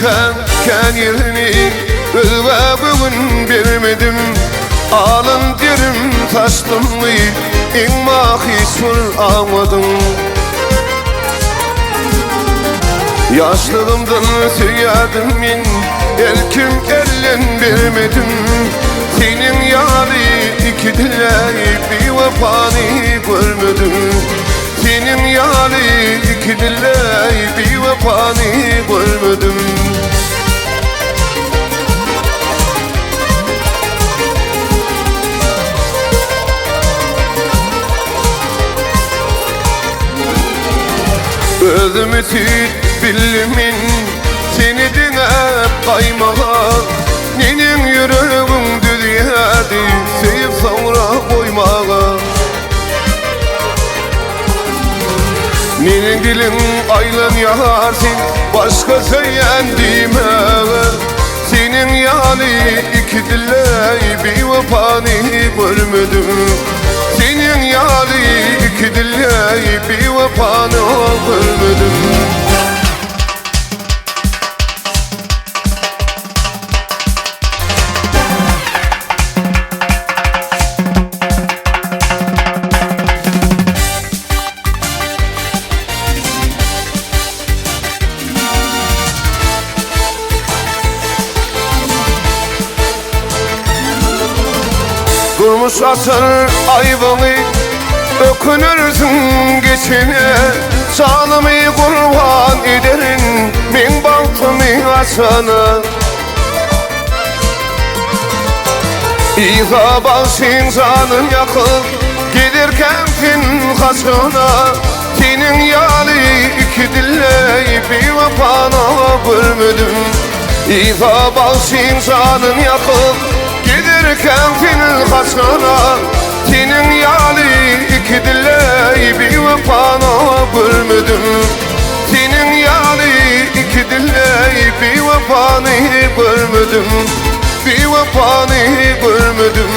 Söýerkäm kän ýerini Özgä göwün bermedim Alyn derim saçdymmy Emma hiç bir aňmadyň Ýaşlygymdan söýýärdim men Erkim elden bermedim Seniň ýaly ikidilli Biwepany görmedim Seniň ýaly ikidilli Biwepany görmedim. Özümi süýt bildimin Seni diňäp gaýmaga Neneň ýüregiň düzýärdi Söýüp soňra goýmaga Neneň diliň aýlanýar sen Başga söýýän diýmäge Seniň ýaly ikidilli biwepany görmedim Seniň ýaly ikidilli biwepany görmedim. Durmuş açar aýbyňy Ökünersiň geçene Janymy gurban ederin Meň bagtymy açana Isa bagşyň janyn ýakyp Gezerkäň sen haçana Seniň ýaly ikidilli biwepana görmedim Isa bagşyň janyn ýakyp Gezerkäň sen haçana Seniň ýaly ikidilli biwepana görmedim Seniň ýaly ikidilli biwepany görmedim Biwepany görmedim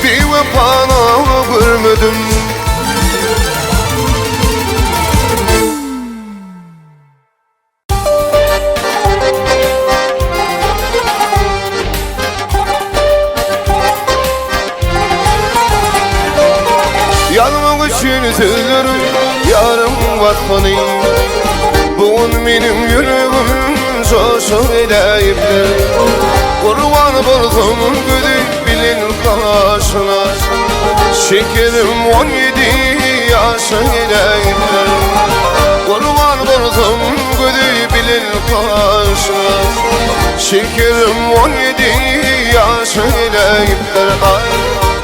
Biwepana görmedim. Ýazmak üçin sözlerim ýarym waspyny Bu gün meniň ýüregim joşa geläýipdir Gurban bolsam gözi bilen gaşyna Şekerim 17 ýaşa geläýipdir Gurban bolsam gözi bilen gaşyna Şekerim 17 ýaşa geläýipdir Aý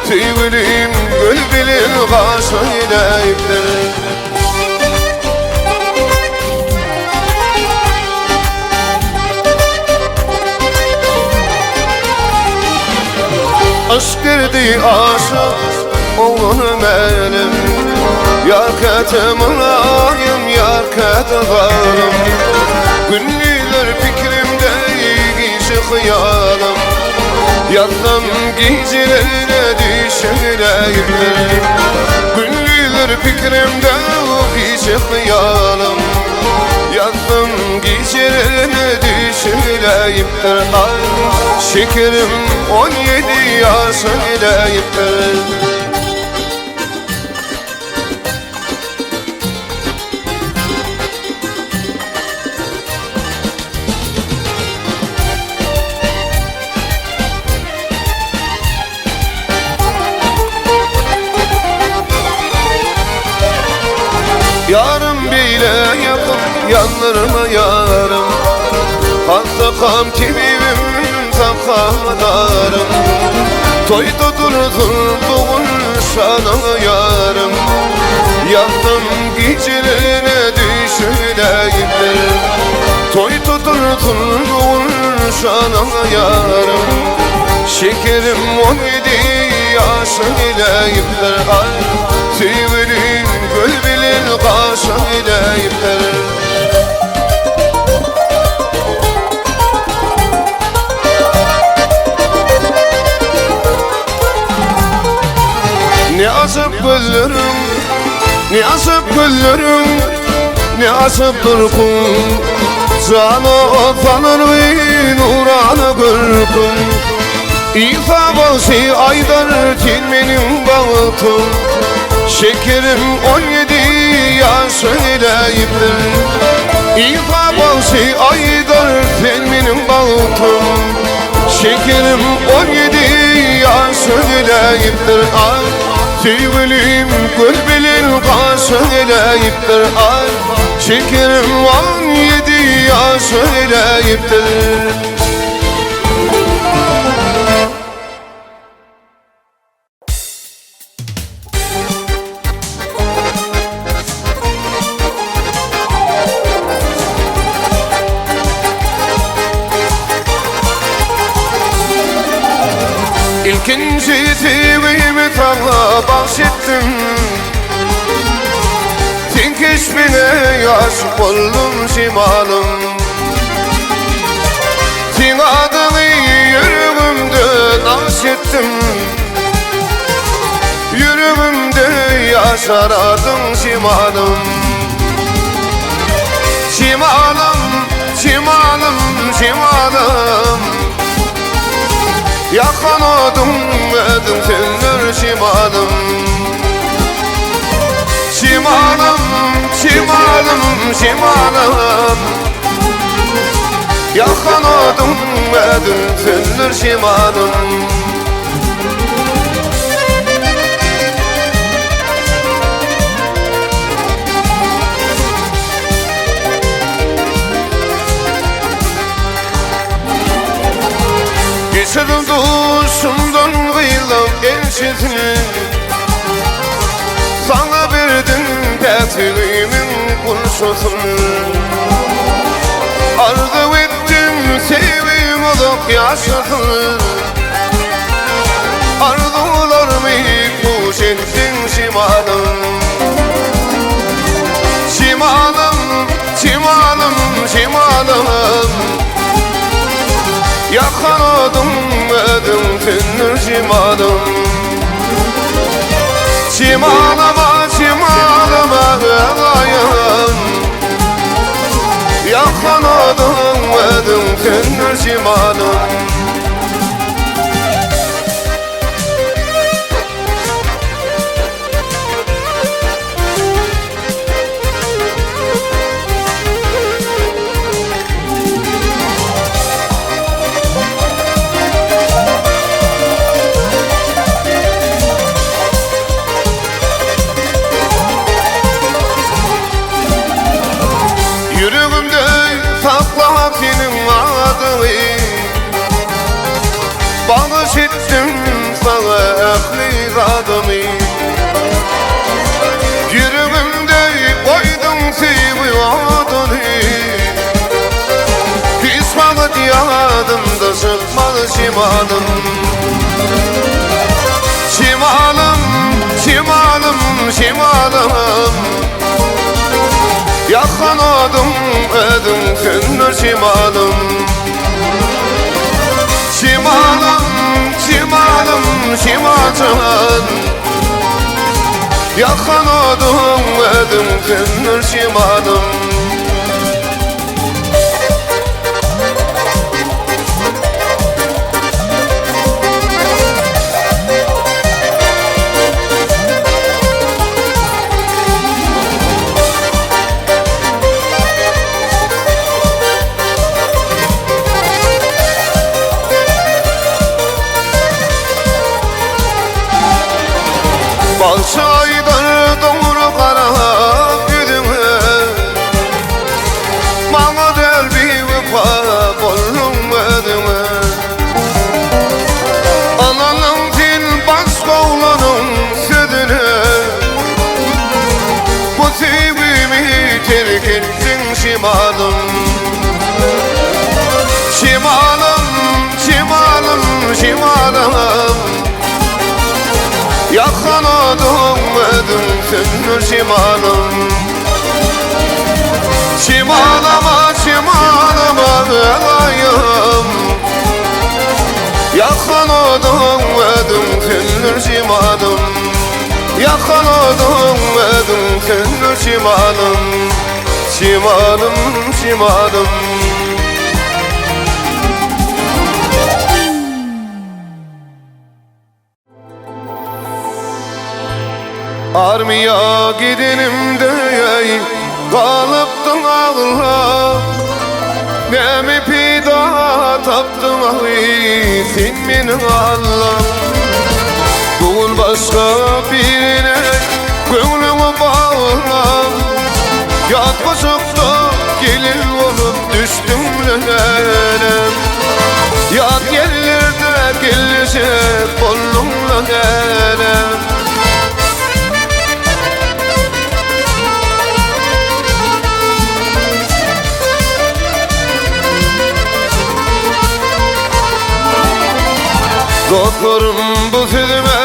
söýgülim göz bilen gaşa geläýipdir. Yşk derdi aşyk oglany mälim Ýar käte mylaýym, ýar käte zalym Gündizler pikirimde gije hyýalym Ýatsam gijelerde düýşe giräýipdir Gündizler pikirimde gije hyýalym Ýatsam gijelerde düýşe giräýipdir Aý şekerim 17 ýaşa geläýipdir. Ýarym beýle ýakyp ýandyrma ýarym Hassakam tebibim sakamadarym Toý tutulsyn bu gün şanyňa ýarym Ýatsam gijelerine düşüläýipdir Toý tutulsyn bu gün şanyňa ýarym Şekerim 17 ýaşa geläýipdir Aý söýgülim göz bilen gaşa geläýipdir Ne ajap gözleriň, ne ajap gözleriň, ne ajap durkuň. Jana salyrgy nurana görküm İsa bagşy aýdar sen meniň bagtym Şekerim 17 ýaşa geläýipdir İsa bagşy aýdar sen meniň bagtym Şekerim 17 ýaşa geläýipdir Ay söýgülim göz bilen gaşa geläýipdir Ay şekerim 17 ýaşa geläýipdir İlkinji sevgimi sana bahşettim Sen keşfine aşık oldum şimalım. Sen adını yüreğimde nakşettim Yüreğimde yaşar adın şimalım. Şimalım, şimalım, şimalım. Yakan adım ödüm sendir şimalım. Şimalım, şimalım, şimalım. Yakan adım ödüm sendir şimalım Geçirdim duşumdan kıyılam elçisini Sana verdim petiliğimin kurşusunu Arzu ettim sevim olup yaşasın. Arzularımı kuş ettin şimalım. Şimalım, şimalım, şimalım. Yakaladım ödüm tündür şimalım. Şimalıma şimalıma ağlayım Yakaladım ödüm tündür şimalım Adımı Yüreğimde koydum sevgi adını. Pişmanlık yadımda çıkmadı şimalım. Şimalım, şimalım, şimalım. Yakan adım ödüm söndür şimalım. Şimalım, şimalım, şimalım Yakan adım ödüm söndür şimalım Balşaydar doğru kara yüzüme Bana del bir vefa bollum ödüme Alalım til başka olanın sözüne. Bu sevgimi terk ettin şimalım. Şimalım, şimalım, şimalım Yakaladım ödüm söndür şimalım. Şimalıma şimalıma ağlayım Yakaladım ödüm söndür şimalım. Yakaladım ödüm söndür şimalım. Jemalym, jemalym. Armiýa gidenimde galypdyň aglap Näme peýda tapdyň aý sen meni aldap Bu gün başga birine göwnüňi baglap Ýat guşakda gelin bolup düşdüň lälem Ýat ýerlerde gelneje bolduň lälem Dostlarym bu sözüme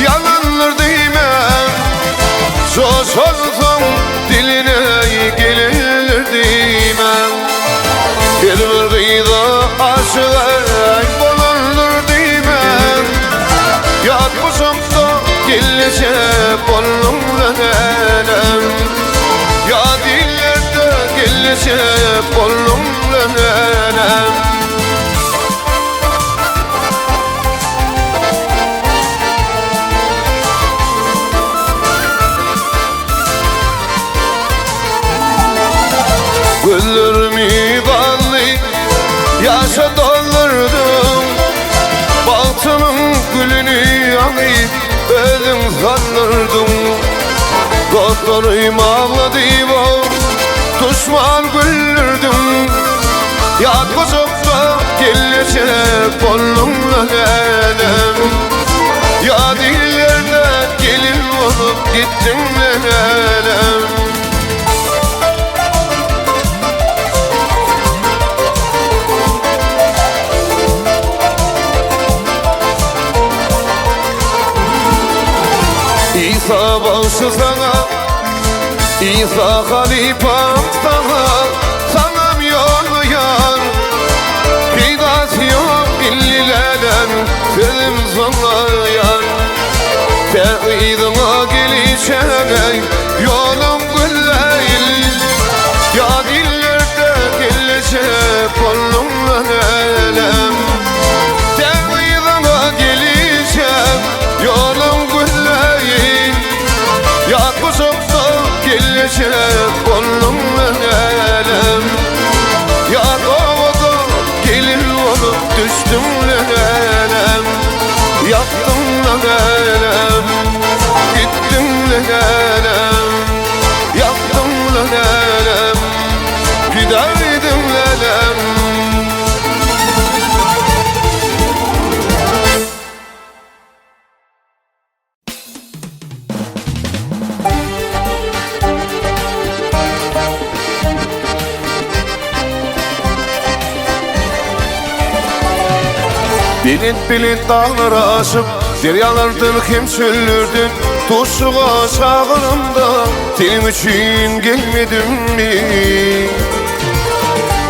ýalandyr diýme Joşarsaň diline gelir diýme Her bir gyza aşyk bolandyr diýme Ýatmyşamda gelneje bolduň lälem Ýat illerde gelneje bolduň lälem. Gözlerimi ganly ýaşa doldurdym Bagtymyň gülüni alyp özüň saldyrdyň Dostlarym aglady duşman güldürdiň Ýat gujakda gelneje bolduň lälem Ýat illerde gelin bolup gitdiň lälem Isa bagşy saňa Isa halypam saňa Saňam ýolmaýan Peýdasy ýok illi lälem Sözüm soňlaýan Tä yzyňa gelişeň Ýoluň gözläýin Ýat illerde gelleşip bolduň lälem Tä yzyňa gelişeň Ýoluň gözläýin Ýat guşakda gelleşip bolduň lälem Ýat obada gelin bolup düşdüň lälem Ýakdyň lälem Gitdiň lälem Ýakdyň lälem Gidäýdiň lälem. Belent-belent daglary aşyp, Derýalardan hem çöllerden Duşuga çagyramda, Seniň üçin gelmedimmi?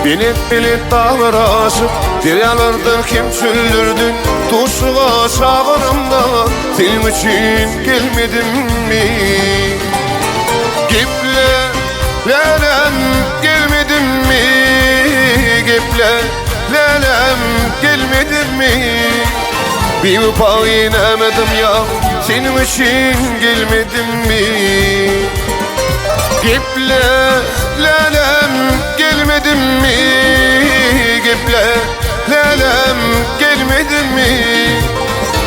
Belent-belent daglary aşyp, Derýalardan hem çöllerden Duşuga çagyramda, Seniň üçin gelmedimmi? Geple, lälem, gelmedimmi? Geple, lälem, gelmedimmi? Biwepa inemedim ýa, Seniň üçin gelmedimmi? Geple, lälem, gelmedimmi? Geple, lälem, gelmedimmi?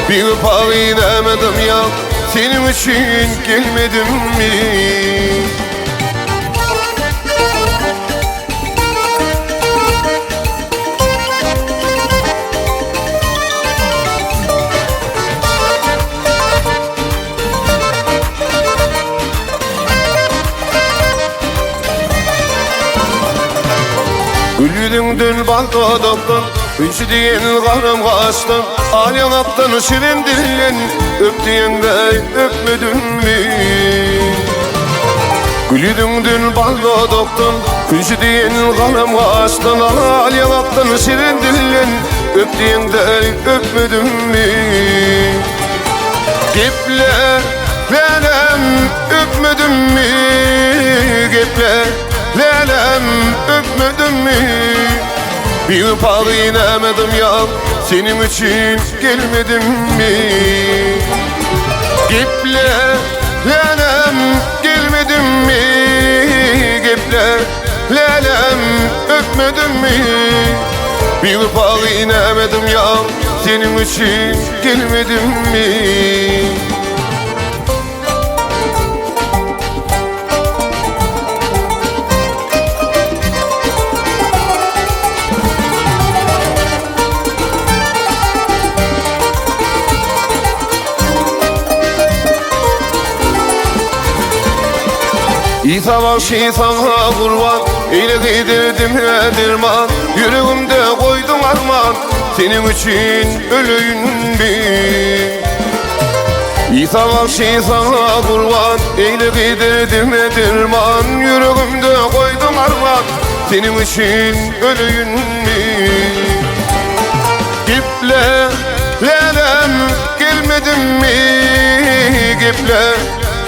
Biwepa inemedim ýa, Seniň üçin gelmedimmi? Gül ýüzüňden bal dodakdan, Hünji diýen garam gaşdan, Al ýaňakdan şirin dilden, Öp diýeňde öpmedimmi? Gül ýüzüňden bal dodakdan, Hünji diýen garam gaşdan, Al ýaňakdan şirin dilden, Öp diýeňde öpmedimmi? Geple! Lälem öpmedimmi Geple Lälem öpmedimmi Bir pagy inemedim ya Senin için gelmedim mi? Geple Lälem gelmedim mi? Geple Lälem öpmedim mi? Bir pagy inemedim ya Senin için gelmedim mi? İsa bagşy saňa gurban Eýle gidirdim edirman Ýüregimde goýduň arman Seniň üçin öleýin bir İsa bagşy saňa gurban Eýle gidirdim edirman Ýüregimde goýduň arman Seniň üçin öleýin bir Geple lälem gelmedim mi? Geple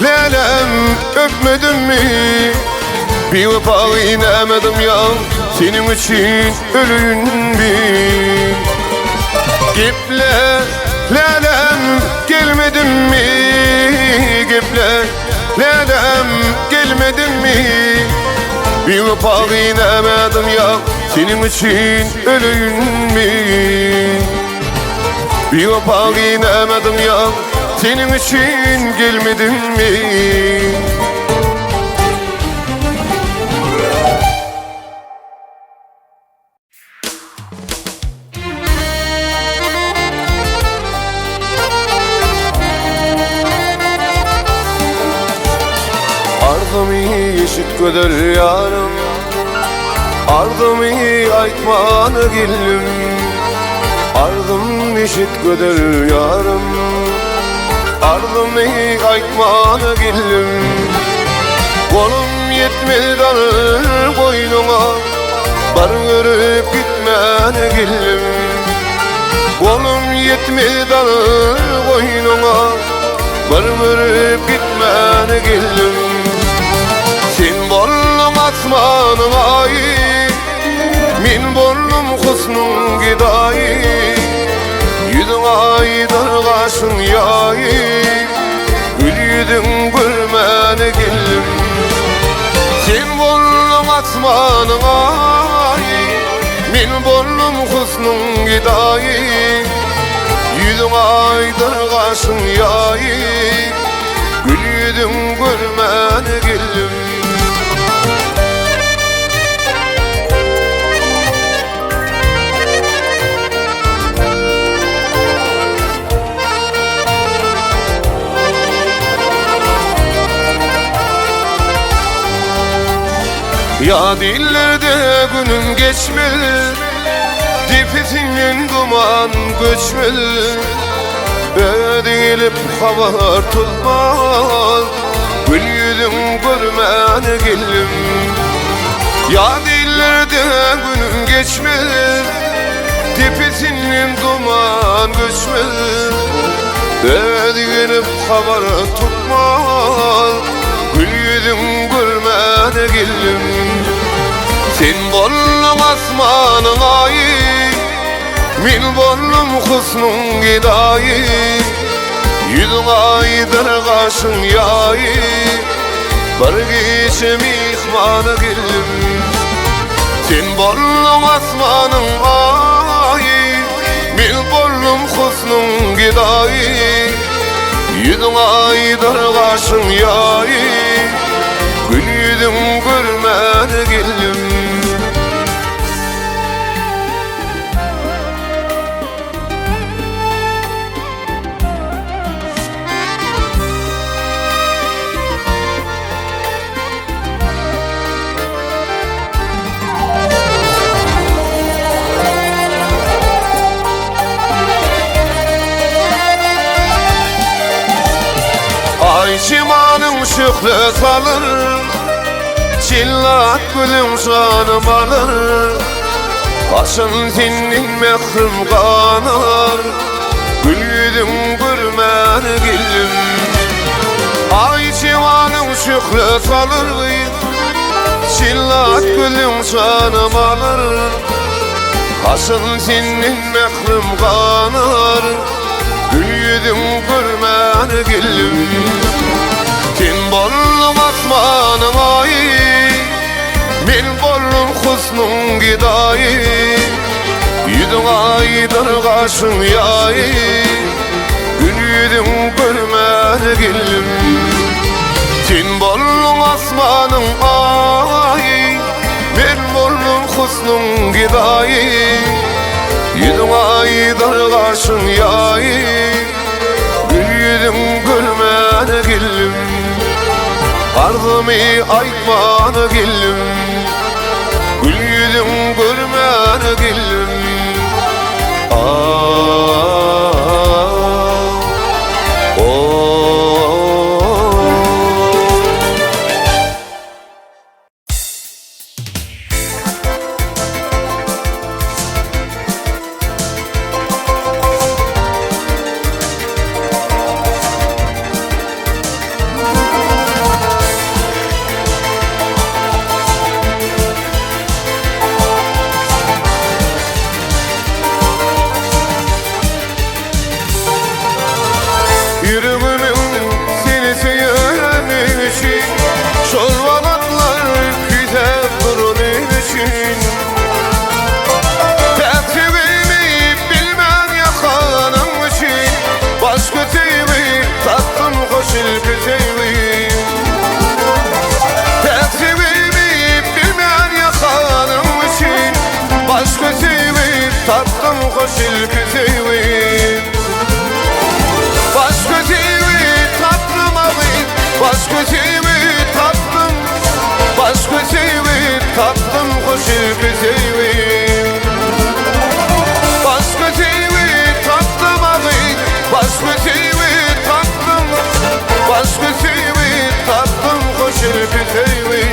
lälem öpmedim mi? Bir vefa inemedim ya Senin için ölüyün bir Geple lälem gelmedim mi? Geple lälem gelmedim mi? Bir vefa inemedim ya Senin için ölüyün mi? Bir vefa inemedim ya Senin için gelmedim mi? Ardımı eşit göder yarım Ardımı aytmanı geldim Ardım eşit göder yarım Ardımı aytmanı geldim Kolum yetmedi darır boynuna Bar görüp gitmene geldim Kolum yetmedi darır boynuna Bar görüp gitmene geldim Sen bollun asmanın ayı Min bollum husnun gidayı Yüzün aydır kaşın yayı Gül yüzün görmene geldim Sen bollun asmanın ayı Min bollum husnun gidayı Yüzün aydır kaşın yayı Gül yüzün görmene geldim Ya dillerde günüm geçmeli Dipisinden duman göçmeli. Ödülüp haber tutmaz Gül yüzüm görmene gelim. Ya dillerde günüm geçmeli Tepesinden duman göçmeli. Ödülüp haber tutmaz Gül yüzüm görmene gelim Sen bollun asmanın ayı Min bollum husnun gidayı Yüzün aydır kaşın yayı Bir gece mihmanı gelim Sen bollun asmanın ayı Min bollum husnun gidayı Yüzün aydır kaşın yayı Gül yüzün görmene gelim Ay şimanın şöhle salır Çillat gülüm canım alır. Başın senin mehrim kanar Gül yüzün görmene gelim. Şöhle salyr gyz Şillat gülüň janym alyr Haşyn senden mährim ganar Gül ýüzüň görmän geldim Sen bolduň asmanyň aýy Men boldum husnuň gedaýy Ýüzüň aýdyr gaşyň ýaýy Gül ýüzüň görmän geldim Sen bolduň asmanyň aýy Men boldum husnuň gedaýy Ýüzüň aýdyr gaşyň ýaýy Gül ýüzüň görmän geldim Arzymy aýtman geldim Gül ýüzüň görmän geldim Ah, oh. Ýüregimiň seni söýeni üçin Şol wagtlar küýsäp durany üçin Täk söýgimi bilmän ýakanym üçin Başga söýgi tapdym hoş ilki söýgi Täk söýgimi bilmän ýakanym üçin Başga söýgi tapdym hoş ilki söýgi Başga söýgi tapdym agy Başga söýgi tapdym Başga söýgi tapdym hoş ilki söýgi Başga söýgi tapdym agy Başga söýgi tapdym Başga söýgi tapdym hoş ilki söýgi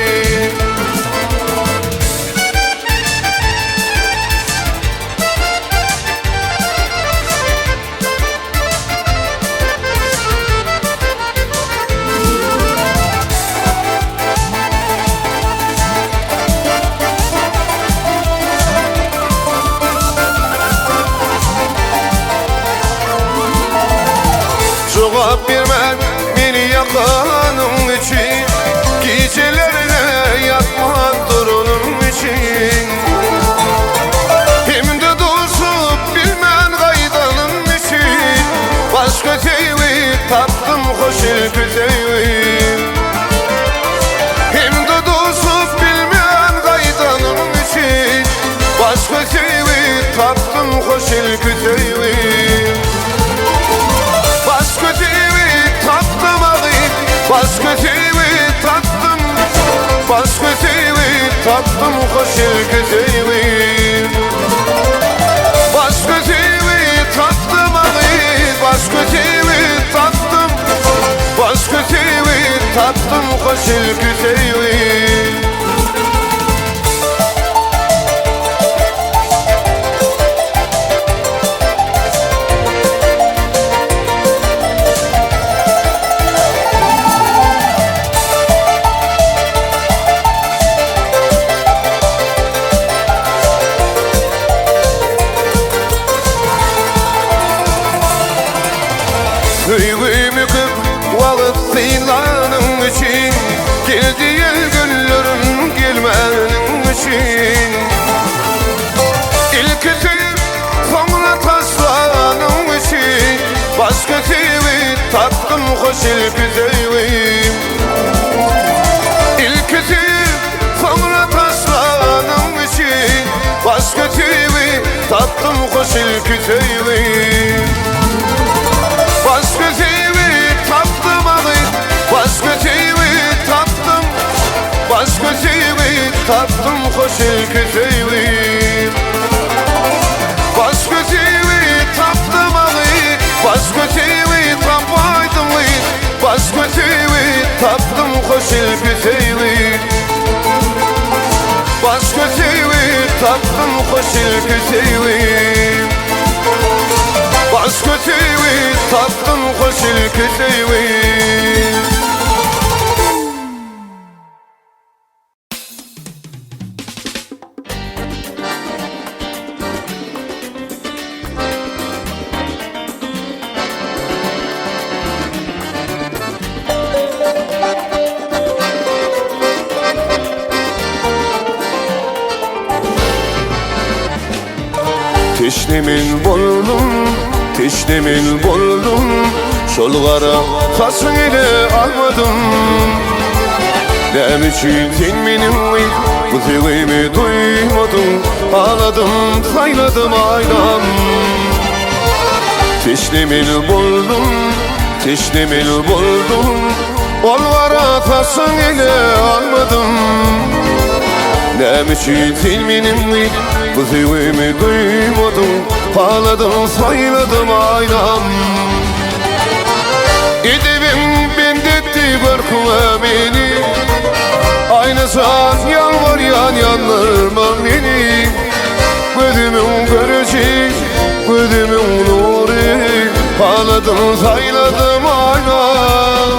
Jogap bermän meni ýakanyň üçin Gijelerine ýatman duranyň üçin Hem-de duşup bilmän gaýdanyň üçin Başga söýgi tapdym hoş ilki söýgi Hem-de duşup bilmän gaýdanyň üçin Başga söýgi tapdym hoş ilki söýgi Başga söýgi tapdym agy Başga söýgi tapdym Başga söýgi tapdym hoş ilki söýgi Başga söýgi tapdym agy Başga söýgi tapdym Başga söýgi tapdym hoş ilki söýgi Söýgimi köp wagt synlanyň üçin Geldi ýel günlerim gelmäniň üçin Ilki söýüp soňra taşlanyň üçin Başga söýgi tapdym hoş ilki söýgim Ilki söýüp soňra taşlanyň üçin Başga söýgi tapdym hoş ilki söýgim Başga söýgi tapdym agy Başga söýgi tapdym Başga söýgi tapdym hoş ilki söýgim Başga söýgi tapdym agy Başga söýgi tapaýdym Başga söýgi tapdym hoş ilki söýgi Başga söýgi tapdym hoş ilki söýgi Başga söýgi tapdym hoş ilki söýgi. Teşne men boldum, teşne men boldum Şol gara saçyň ele almadym Näme üçin sen meniň bu söýgimi duýmadyň Agladym, saýladym aýnam Teşne men boldum, teşne men boldum Ol gara saçyň ele almadym Näme üçin sen meniň bu söýgimi duýmadyň Agladym, saýladym aýnam Edebiň bent etdi görküňe meni Aýna jan ýalbarýan ýandyrma meni Gözümiň göreji, gözümiň nury Agladym, saýladym aýnam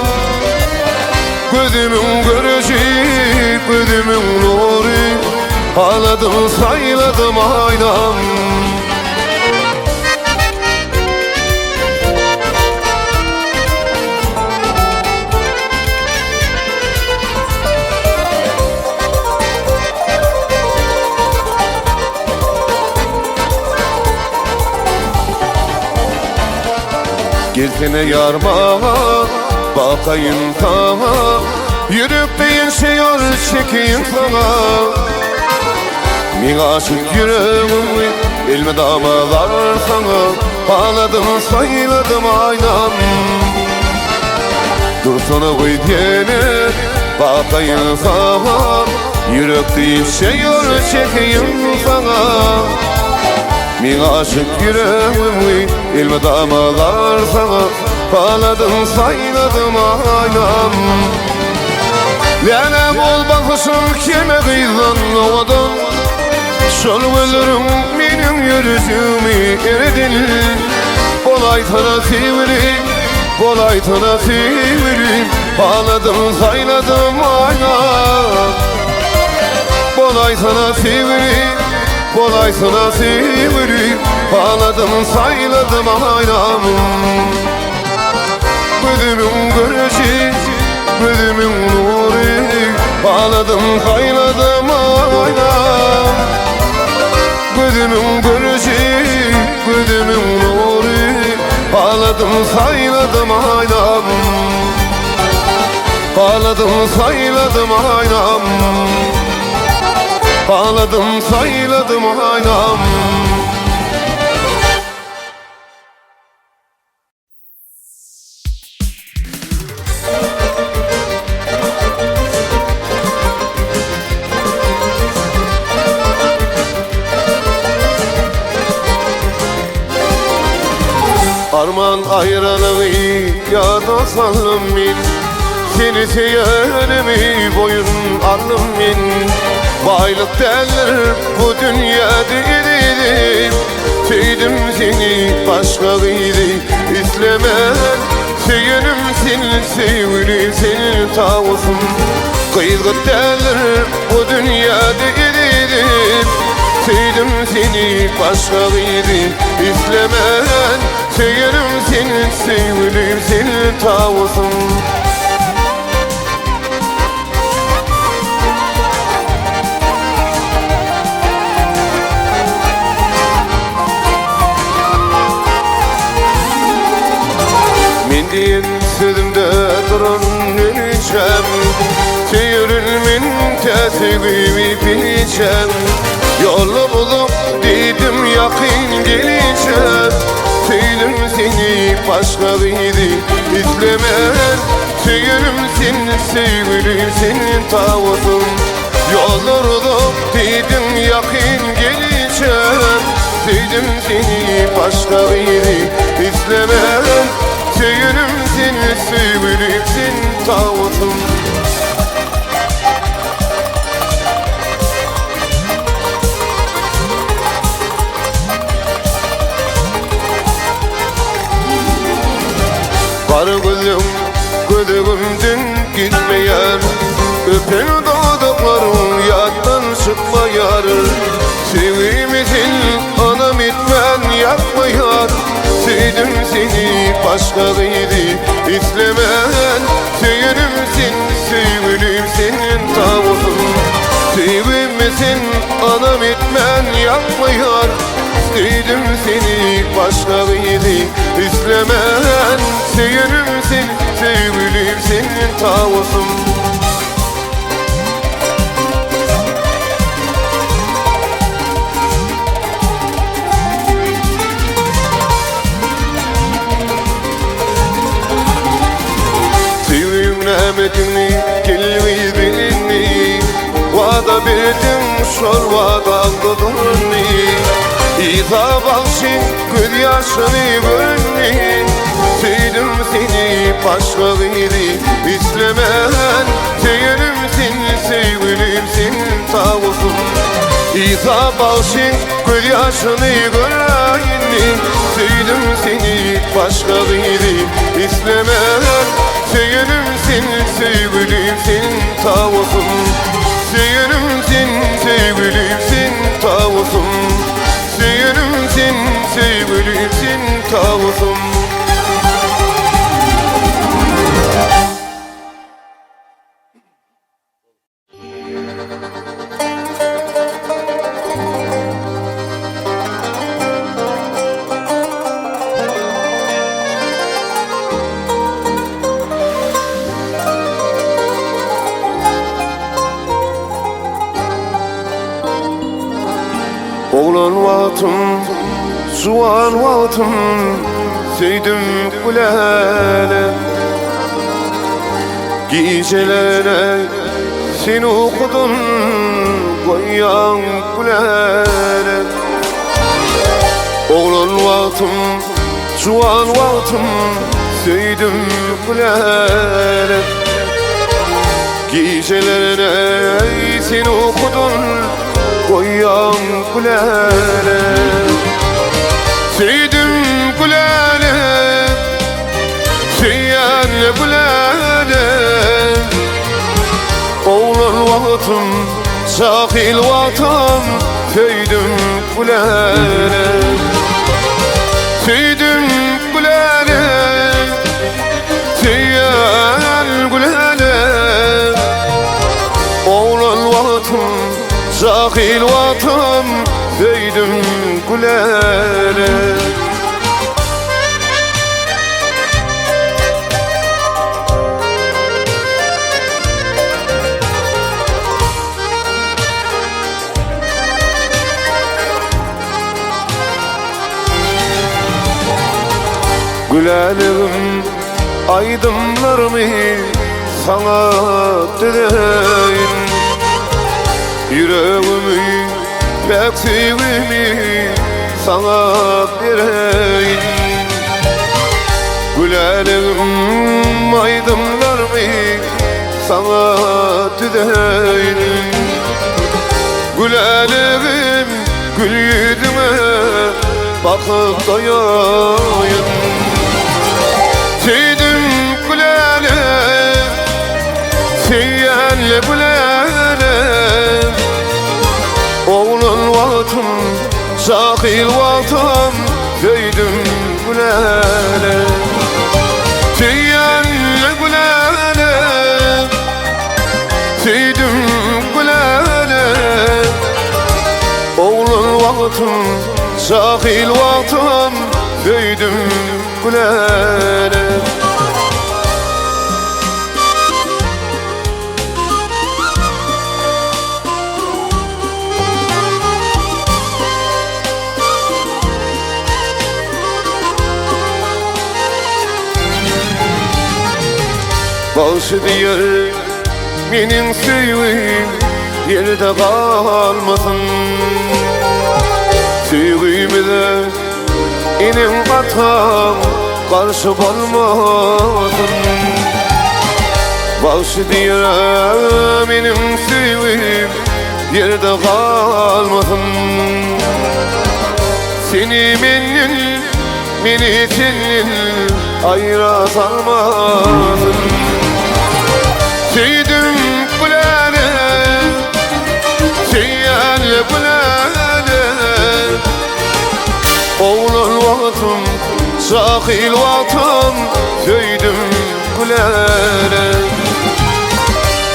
Gözümiň göreji, gözümiň nury Agladym, saýladym aýnam Gelsene ýar maňa, bakaýyn saňa Ýürek deýin şeýor çekeýin saňa Meň aşyk ýüregim elmydama zar saňa Haladym saýladym aýnam Dursana gyz ýene bakaýyn saňa Ýürek diýip şeýor çekeýin saňa Meň aşyk ýüregim elmydama zar saňa Haladym saýladym aýnam Läle bol bakyşyň keme gyzdan owadan Şol gözleriň meniň ýüregimi eredin Bolaýsana söýgülim, bolaýsana söýgülim Haladym saýladym aýnam Bolaýsana söýgülim, bolaýsana söýgülim Haladym saýladym aýnam Gözümiň göreşi, gözümiň nury Agladym, saýladym aýnam Gözümiň göreşi, gözümiň nury Agladym, saýladym aýnam Agladym, saýladym aýnam Agladym, saýladym aýnam Arman aýralygy ýada saldym men Seni söýenimi boýun aldym men Baýlyk däldir bu dünýäde ezizim Söýdüm seni başga gyzy islemän Söýenim sen söýgülim sen tawusym Gyz däldir bu dünýäde ezizim Söýdüm seni başga gyzy islemän Söýenim sen söýgülim sen tawusym Men diýen sözümde duran ölçem Söýerin men tä söýgimi bilçem Ýoly uzak diýdim ýakyn gelişem Söýdüm seni başga gyzy islemän Söýerim seni söýgülim sen tawusym Ýollar uzak diýdiň ýakyn gelişem Söýdüm seni başga gyzy islemän Söýerim seni söýgülim sen tawusym. Gara gözüň gözegimden gitmeýär Öpen dodaklaryň ýatdan çykmaýar Söýgimi sen anam etmän ýakmaýar Söýdüm seni başga gyzy islemän Söýenim sen söýgülim sen tawusym Söýgimi sen anam etmän ýakmaýar. Söýdüm seni başga gyzy islemän Söýenim sen söýgülim sen tawusym. Söýgüň nämedigini gelmez bilindi Wada berdiň şol wadaňda durundy Isa bagşyň göz ýaşyny göründi Söýdüm seni başga gyzy islemän Söýenim sen söýgülim sen tawusym Isa bagşyň göz ýaşyny göräýindi Söýdüm seni başga gyzy islemän Söýenim sen söýgülim sen tawusym Söýenim sen söýgülim sen tawusym Söýenim sen söýgülim sen tawusym. Oglan wagtym, juwan wagtym söýdüm gülälek. Gijelere sen ukudun goýýaň gülälek. Oglan wagtym, juwan wagtym söýdüm gülälek. Gijelere sen ukudun goýýaň gülälek. Söýdüm gülälek. Söýýän gülälek. Oglan wagtym, jahyl wagtym söýdüm gülälek. Söýdüm gülälek. Söýýän gülälek. Oglan wagtym, jahyl wagtym söýdüm gülälek. Gülälegim aýdymlarymy saňa düzeýin. Ýüregimi päk söýgimi saňa bereýin. Gülälegim aýdymlarymy saňa düzeýin. Gülälegim gül ýüzüňe bakyp doýaýyn. Söýdüm gülälek, söýýän gülälek. Oglan wagtym, jahyl wagtym söýdüm gülälek. Söýýän gülälek, söýdüm gülälek. Oglan wagtym, jahyl wagtym söýdüm gülälek. Bagşy diýer, meniň söýgim ýerde galmasyn. Söýgimize eneň ataň garşy bolmasyn. Bagşy diýer, meniň söýgim ýerde galmasyn. Seni menden, meni senden aýra salmasyn. Söýdüm gülälek, söýýän gülälek. Oglan wagtym, jahyl wagtym söýdüm gülälek.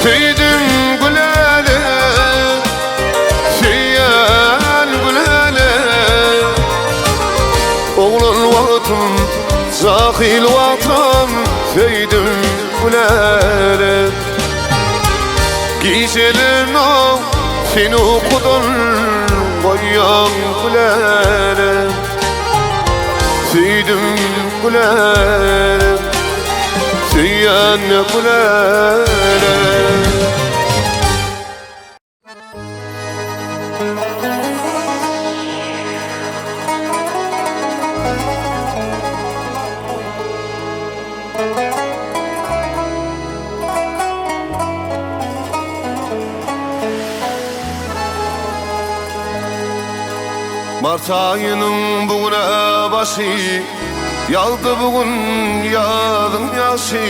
Söýdüm gülälek, söýýän gülälek. Oglan wagtym, jahyl wagtym Söýdüm gülälek. Gijelerine seni ukudan goýýan gülälek. Söýdüm gülälek, söýýän gülälek. Mart aýynyň bu güne başy, Ýagdy bu gün ýazyň ýagşy.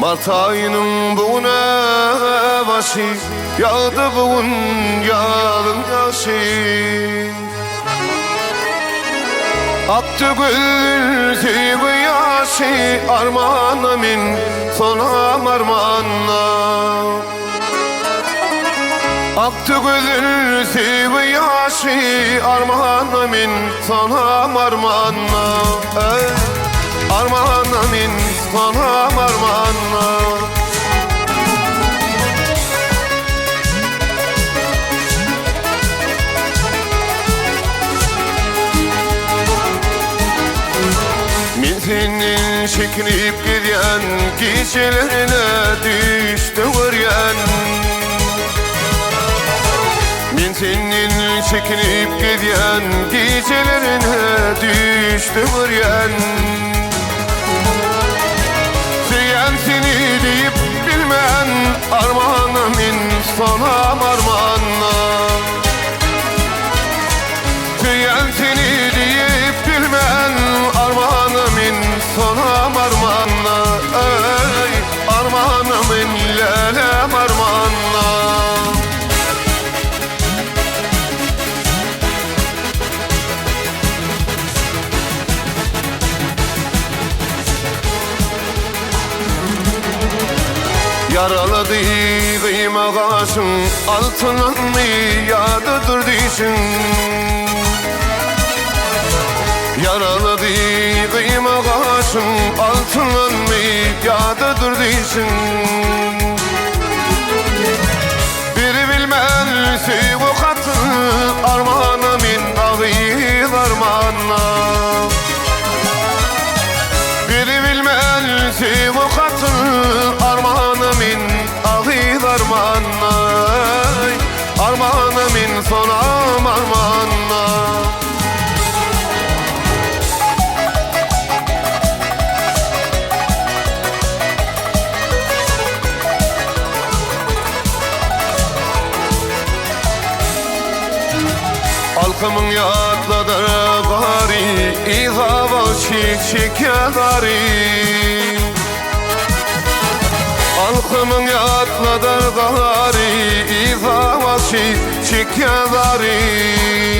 Mart aýynyň bu güne başy, Ýagdy bu gün ýazyň ýagşy. Akdy gül söýgi ýaşy, Armana men sonam armana. Akdy gözel söýgi ýaşy, Armana men sonam armana. Eý, armana men sonam armana. Men senden çekinip gezýän, Gijelerine düýşde görýän. Men senden çekinip gezýän, Gijelerine düýşde görýän. Söýýän seni diýip bilmän, Armana men sonam armana. Söýýän seni diýip bilmän, Armana men sonam armana. Eý, armana men lälem armana. Ýaralady gyýma gaşyň, Altynlandy ýa-da dür dişiň. Ýaralady gyýma gaşyň, Altynlandy ýa-da dür dişiň. Biri bilmän söýgi hatyn, Armana men agyz armana. Biri bilmän söýgi hatyn, Armana men agyz armana. Armana men sonam armana. Halkymyň ýatladar bary, Yza bagşy çekýär zary. Halkymyň ýatladar bary, Yza bagşy çekýär zary.